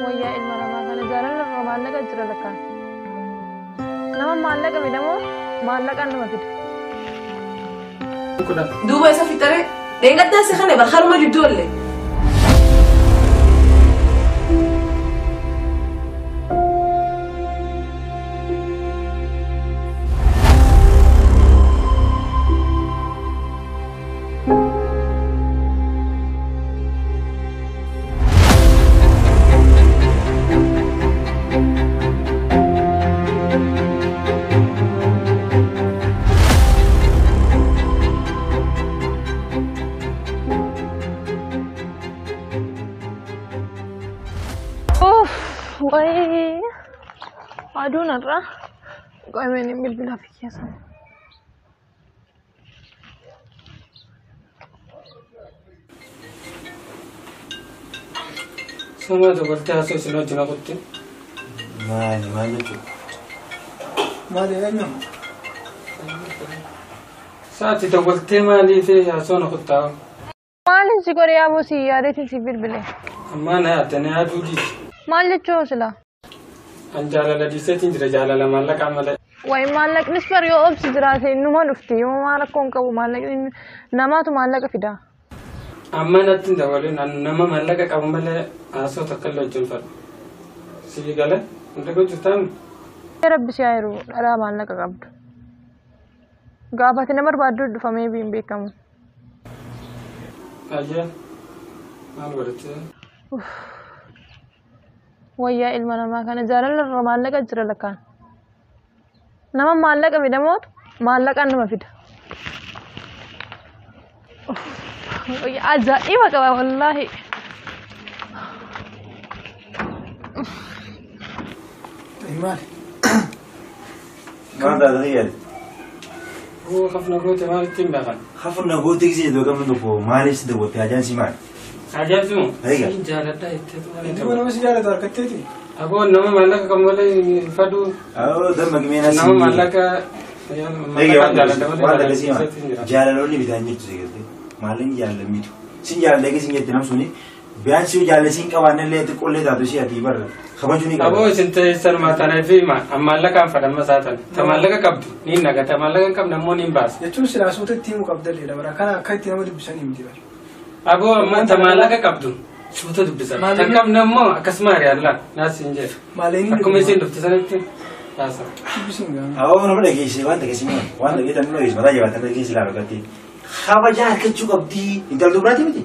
Wayyaa ilma namaa kana jaalala irra maallaqa jira lakkaan. Nama maallaqa fidamoo maallaqaan nama fida. Duuba isa fixaree dheengaddaa si kana bar haruma jidduu illee. Wayii aduun har'a qo'ameen bilbilaa fi keessa. Sama dabaltee haasoo isin wajjin haqutti. Maali maal jechuudha? Maali eenyu? Saati dabaltee maaliif haasoo na kuttaa? Maalin si godhe yaaboo si yaadeetiin si bilbile? Ammaa na yaadde na yaaduu dhiisi. Maal jechuu sila? An jaalala dhiiseetiin jira jaalala maallaqaa malee. Wayi maallaqnis bar yoo obsi jiraate innuma dhufti yoo maal rakkoo hin qabu maallaqni namaatu maallaqa fida. Amma natti hin dabalin an nama maallaqa qabu malee haasoo takka illee wajjin fadhu. Sii galee hin dhagoo jirtaa mi? Rabbi si haa jiru dhalaa maallaqa qabdu. Gaafate nama barbaaddu dhufamee hin beekamu. Ayyee maal godhattee? Wayyaa ilma namaa kana jaalala irra maallaqa jira lakkaan. Nama maallaqa fidamootu maallaqaan nama fida. Ajaa'iba qaba wallaahi. Maali? Maal taate xiyyaati? Hoo hafna goote maalitti hin beekan? Hafna goote gisee iddoo gamni tokko maaliif si daawwatte ajaan si maali? Ajaan si moo? Eega. Siin jaaladha jettee maali? Duuba nama si jaalatu harkatteeti? Aboo nama maallaqa qabu malee hin fadhu. Aboo damma gimeenaa si. Nama maallaqa waan dhagasii maali? Jaalaloonni bitaan jirtu si galtee maallaqni jaalala mitu. Sin jaalala eegee sin jette namsuuni biyaan si jaalala siin qabaannellee xiqqoollee taatu si ati barra kabajuu ni qaba. Aboo isin ta'e sanumaa tanaa fi maallaqaan fadhamma isaa tana. Ta maallaqa qabdu ni naga ta maallaqa hin qabne ammoo ni baasa. Jechuun silaa suuta itti himuu qabdallee dabara kana akka itti nama dubbisanii miti bara. Aboo amma ta maallaqa qabdu suuta dubbisan. Ta hin qabne ammoo akkasuma ari'alla naas hin jedhu. Akkuma isin dhufte sanitti baasa. Aboo nama dhageesse waan dhageesse waan dhageesse nama dhageesse mataa jabaatan dhageesse ilaalu gatti. Kabajaa argachuu qabdi intala dubaraati miti.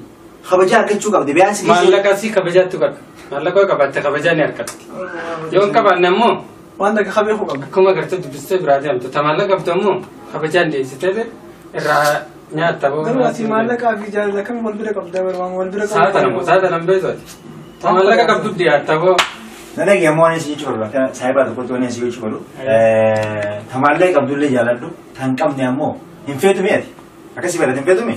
Kabajaa argachuu qabdi biyaan si Maallaqa si kabajaatti qabdi. Maallaqa qabaatte kabajaa ni argatti. Yoo hin qabaanne ammoo waan takka kabeekuu qabdi. Akkuma gartee dubbistee biraa deemtu. Ta maallaqa qabdu ammoo kabajaan deessitee irraa nyaatta boo. Garuu ati maallaqaa fi jaalala kam wal bira qabda waan wal bira qabda. Saata namoo saata nan beektu ati. Ta maallaqa qabdu dhiyaatta boo. Na dhagi ammoo waan isin jechuu barbaadu akka saayibaa tokkotti waan isin jechuu barbaadu. Ta maallaqa qabdullee jaaladhu ta hin qabne ammoo hin feetu mi'ati. Akkasii barate hin feetu mi?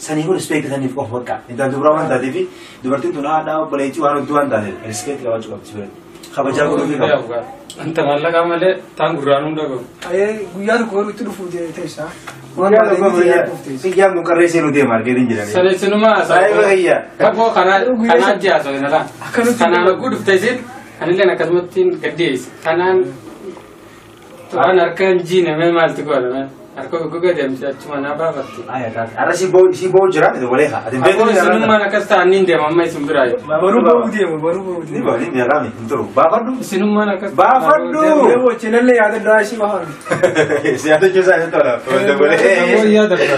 Sanii kun respect saniif qofa bakka. Intal dubara waan taateef dubartiin tun haadha obboleettii waan hedduu waan taateef respect qabaachuu qabdi si biratti. Kabajaa godhuufii qaba. Anta maallaqa malee taan gurraan hunda qabu. Ayee guyyaa tokko garuu itti dhufuu teessa. Guyyaa tokko xiyyaan kun qarree seenuu deema argeetiin jedhanii. Sani sinumaa Saayiba kiyya. Kaboo kanaa ji'a soofina laa. Kanaan hogguu dhufte isin anilleen akkasumatti gaddeessi. Kanaan waan harka hin jiine mee maaltu godhame? Harka goggoga deemte achuma naa baafatti. Arra si boo jira miti walee haa. Ati beektu isinummaan akkas ta'an niin deema amma isin biraa. Baruu ba'uu deema baruu ba'uu deema. Ni ba'u ni beekami hin turu baafadhu. Isinummaan akkas. Baafadhu. Deemu chinallee yaadadhaa ishii baafadhu. Si yaadachuu isaa hin tola. Aboo yaadadha.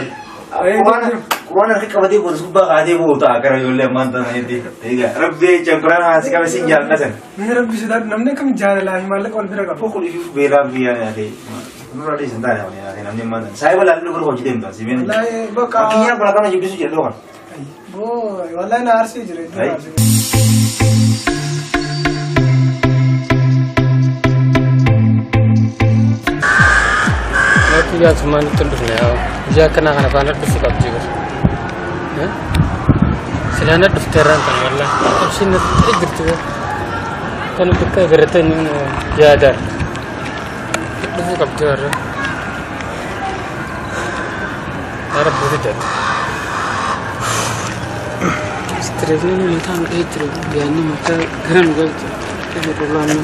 Quraan harka qabatee booda gubbaa kaatee booda ta'a gara ijoollee ammaan tana heddee. Egaa rabbi jechaan quraan haasi qabe sin jaalladha. Mee rabbi sodaadhu namni akkam jaalalaa fi maallaqa wal bira qaba. Foqul ifiif beelaa fi yaadee. Nurra dhiisan taane wani namni ammaan tana. Saayiba laallu gara hojii deemta si beena. Wallaahi bakka. Kiyyaan kun akkana jibbisu jira dhookan. Boo wallaahi na arsee jira iddoo arsee. Kiyyaa summaan itti hin dhufne yaa. Ija akkanaa kana faana dhufu qabdi bara. Silaan dhuftee irraan kan wallaahi. Qabshiin natti jirti bara. Kan bakka agartee inni yaadaan. Dhufuu qabdi warra. Yaa Rabbi fidadha. Stress mataan dhahee jira. Yaadni mataa gara nu galcha. Kana tolaannu.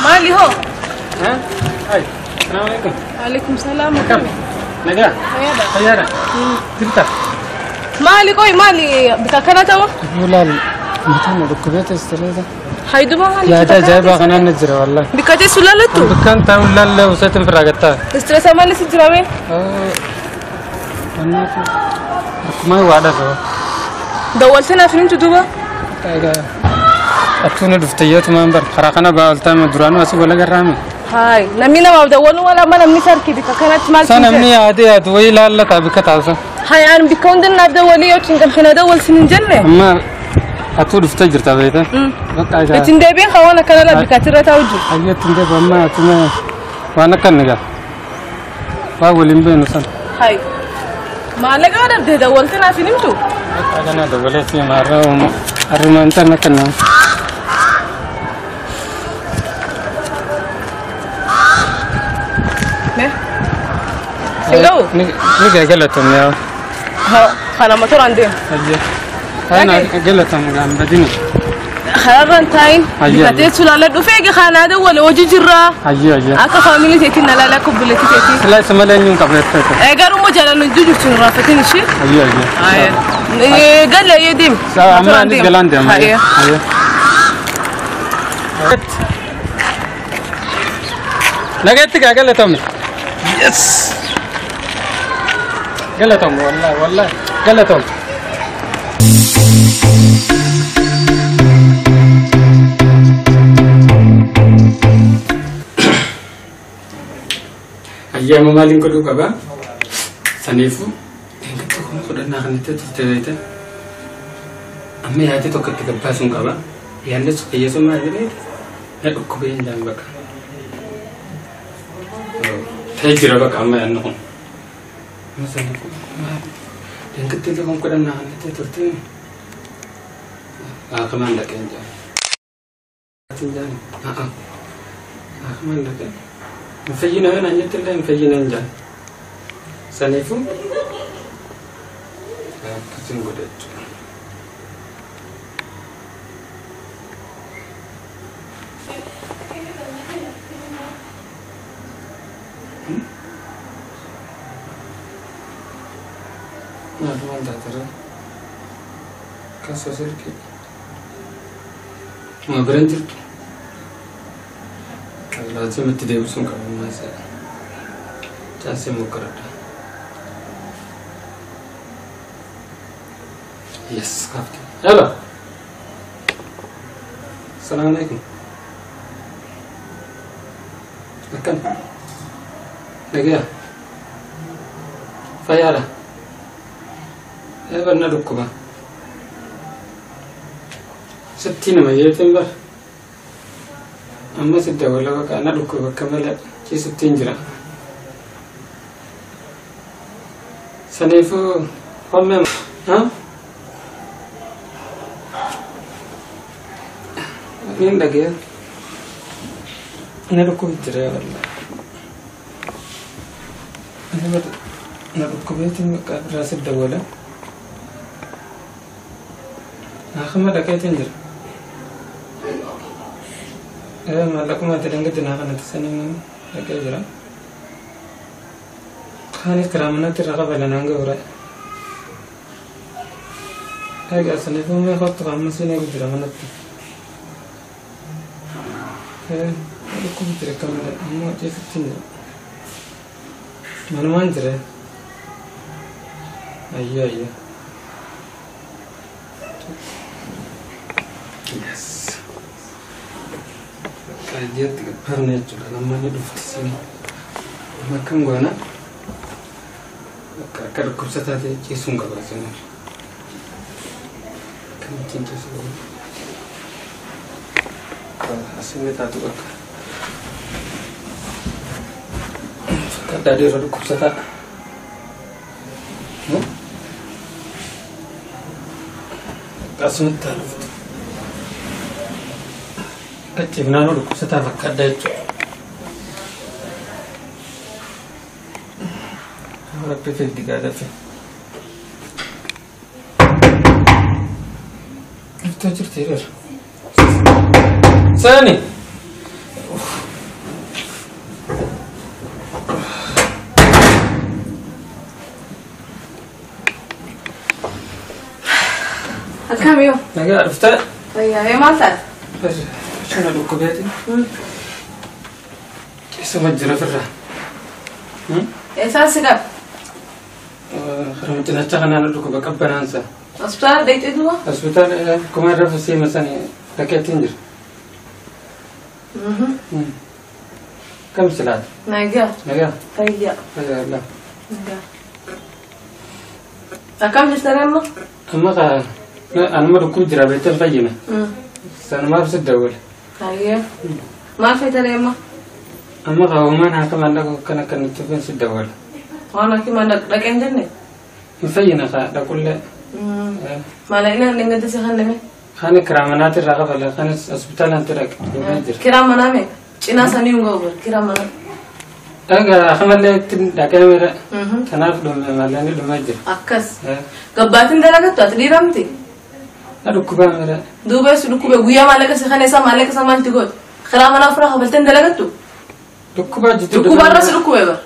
Maali hoo? Ha? Ay, salaamu alaikum. Alaikum salaam. Akkam? Nagaa? Fayyaadha? Jirta? Maali qoy maali bika kana ta'u? Laal mataan na dhukkubeeta stress. Hayduba maali? Yaada ajaa'ibaa kanaan na jira wallahi. Bika teessu laalattu? Dukkaan taa'u laallee useetin firraa gattaa. Stress maali si jirame? Akkuma waa dhafa. Dawwaltee naaf himtu duuba? Egaa attuuna dhufte yootumaan bar karaa kana ba'aa duraanuu asii wal agarraame. Haay namni namaaf dawwalu wala amma namni sarki bika kanatti maal Sa namni yaadee yaadu wayii laallataa bika taasisan. Haay aan bika hundi naaf dawwalii yoo cinqamte dawwalsin hin jenne? Amma atuu dhuftee jirta beektaa? Bakka egaa. Ittiin deebiin hawaan akkana laa bikaatirra taa'u jiru. Hayyee ittiin deebi'u amma atuma waan akka inni gara. Waa waliin beenu san. Haay maallaqa dhabdee dawwalte naaf hin himtu? Bakka kana dawwalee si maarraa harrumaan tan akka nama. Singaw? Ni galatam yaa. Kana motoraan deema. Hayyee. Kana galatam gaan badini. Kararraan taayin bikateessu laala dhufee egaa kanaa dawwale hojii jirraa. Hayyee hayyee. Akka faamilii teetiin na laala akka obboleettii teetiin. Silaa isa malee eenyuun qabneef ta'e. Garuu immoo jaalalli hojii jirtu hin raafatin ishee. Hayyee hayyee. Galee ayyee deemi. Amma anis galaan deema. Hayyee. Hayyee. Nagaatti gaa galatamne. Yes. Galatam wallahi wallahi galatam. Ayyaama maaliin godhuu qaba? Saniifuu eeggattu kuma fudhannaa kanatti turte beekte. Amma yaadni tokko itti gabbaasuun qaba. Yaadni sun fayyasummaa jedhee na dhukkubee hin jaan bakka. Ta'ee jira bakka amma yaadni kun. Amma saniifuu eeggattu kuma fudhannaa kanatti turte. Akamaan dhaqee hin jaan. Hin jaan. Akamaan dhaqee. Fayyina waan jettu illee hin fayyina hin jaan. Saniifuu akkasiin godha jechuudha. Maal taatara? Kaasoo silkii. Maa bira hin jirtu? Lazim itti deebisuun qaba ammaa isaa. Caansii mokkoradha. Yes, kaafte. Hello. Salaamu alaikum. Akkam? Nagayaa? Fayyaadha? Eebar na dhukkuba. Sitti nama yeetiin bar. Amma si dawwala bakka na dhukkuba bakka malee ciisutti hin jira. Saniifuu hommee ha? Niin dhagaya. Na dhukkubi jira wallahi. Na dhukkubeetiin bakka biraa si dawwala. Akkuma dhaqeetiin jira. Maallaquma ati naa kanatti saniin dhaqee jira. Kaanis karaa manatti irra qabalan hanga bira. Egaa saniifuu mee kottu amma siin eegu jira manatti. Dhukkubi jira akka malee ammoo ciisutti hin jira. Manumaan jira. Ayyee ayyee. Yes. Kajetti gabbaafne jechuudha. Namni dhufti siin. Amma akkam goona? Akka dhukkubsataa ta'e ciisuun qaba siin. Akkamittiin ciisuu qaba? Asiin taatu bakka. Fakkaattaa yeroo dhukkubsataa. Akkasumatti haa dhuftu. Akka cifnaanuu dhukkubsataa fakkaadha jechuudha. Rabbi fiddi gaadhafe. Dhuftee jirti hiriira. Seeni! Akkam yoo? Nagaa dhuftee? Fayyaa maal taate? Shana dhukkubeeti. Isuma jira firra. Eessaan si qaba? Harma cinaacha kanaan dhukkuba qabbanaansa. Hospitaala dhaqxee duuba? Hospitaala kuma irra siima sani dhaqeetiin jira. Kam silaata? Nagaa. Nagaa. Fayyaa. Fayyaa Allah. Nagaa. Akkam jirtan amma? Amma kaa anuma dhukkub jira beektan fayyina. Sanumaaf si dawwale. Hayyee. Maal feetanii amma? Amma kaa uumaan haa maallaqa akkana akkanatti dhufeen si dawwale. Waan akka maallaqa dhaqee hin jenne? Hin fayyina kaa dhaqullee. Maallaqni inni gadi si kenname? Kan kiraa manaati irraa kafale kanis hospitaalaan dhaqe dhufee jira. Kiraa manaa meeqa? Cinaa sanii hin ga'u kiraa manaa. Dhagaa kamallee ittiin dhaqee mira. Kanaaf dhume maallaqni dhumee jira. Akkas. Gabbaatiin dalagattu ati dhiiramti? Na dhukkubaa mira. Duuba si dhukkube guyyaa maallaqa si kana isaa maallaqa isaa maalti goote? Kiraa manaa ofirraa kafaltee dalagattu? Dhukkubaa jirtu. Dhukkubaa irra si dhukkube bara.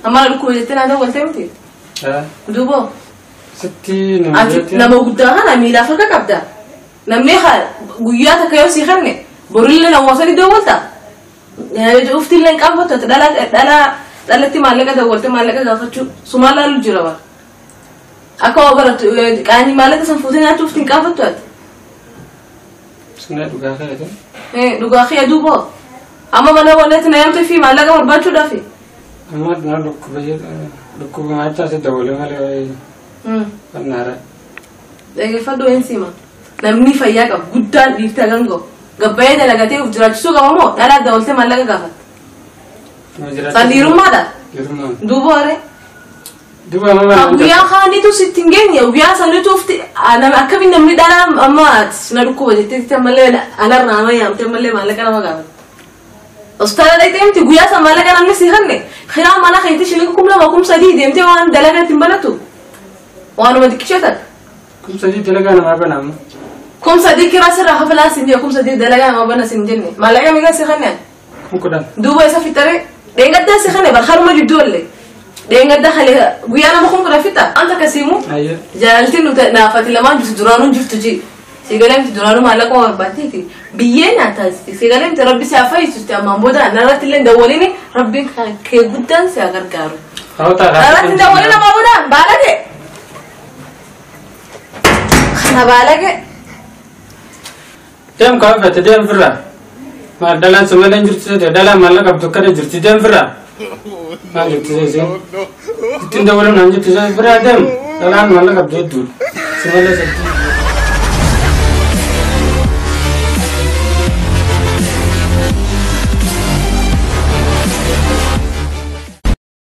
Amma na dhukkube jettee naa dawwaltee miti? Duuba. Sitti nama Ati nama guddaa kana miilaaf harka qabda. Namni guyyaa takka yoo si kenne borillee namoota ni dawwalta. Ufti illee hin qaanfattu ati dhalatti maallaqa dawwalte maallaqa gaafachuu sumaa laalu jira bara. Akka waa barattu qaanii maallaqa san fuutee nyaachuu ufti hin qaanfattu ati. Sinna dhugaa kee Dhugaa kee duuba. Amma mana wanneetti na yaamtee fi maallaqa barbaachuudhaafi. Amma na dhukkuba maachaa si dawwalee malee wannaara. Dhaggeeffadhu een sima. Namni fayyaa qabu guddaan dhiiftee hagam ga'u. Gabbayee dalagatee of jiraachisuu qaba moo dhalaa dawwaltee maallaqa gaafatte? San dhiirummaadha? Dhiirummaa. Duuba waree? Duuba amma mana. Guyyaa kaanitu sitti hin geenye guyyaa sanitu ufti akkamiin namni dhalaa amma na dhukkuba jettee ammallee alarraa nama yaamtee ammallee maallaqa nama gaafatte. Hospitaala dhaqxee miti guyyaa san maallaqa namni si kenne kiraa mana keetii shilingi 2000 3000 deemtee waan dalagaa ittiin banattu waanuma xiqqishee taate. 3000 dalagaa namaa banamu. 3000 kiraa sirraa kafalaa siin jee 3000 dalagaa namaa bana siin jenne maallaqa meeqa si kenne? 10,000. Duuba isa fixaree dheengaddaa si kenne bar haruma jidduu illee dheengaddaa kalee guyyaa nama 10,000 fixa anta kasiimu jaalaltiin nuti naafati lamaan jirtu duraanuu jirtu jee. Sigalee miti duraanuu maallaqa barbaaddeeti biyyee nyaataa sigalee miti rabbi si haa fayyisutti ammaan booda narratti illee dawwalini rabbiin kee guddaan si haa gargaaru. Narratti dawwalini ammaan booda baalage. Kana baalage. Deem kaafate deem firra. Maal dhalaan sumalee jirti dhalaan maallaqa qabdu akkana jirti deem firra. Maal jirti seesee? Ittiin dawwaluun naan jirti firra deem dhalaan maallaqa qabdu hedduudha. Sumalee sadii.